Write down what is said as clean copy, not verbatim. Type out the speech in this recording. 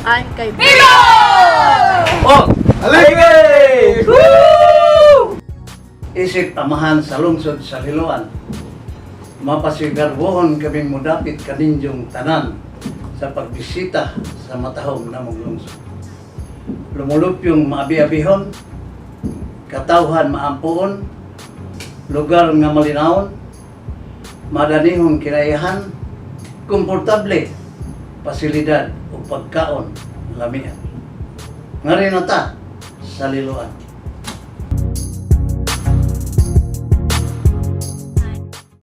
Liloan kay Oh! Aligay! Isip amahan sa lungsod sa Liloan, mapasigarbohon kaming mudapit kaninyong tanan sa pagbisita sa matahom namong lungsod. Lumulupyong maabi-abihon, katawhan maampuon, lugar nga malinawon, madanihon kinaiyahan, komportable, pasilidad ug pagkaon lamian. Ngari na ta sa Liloan.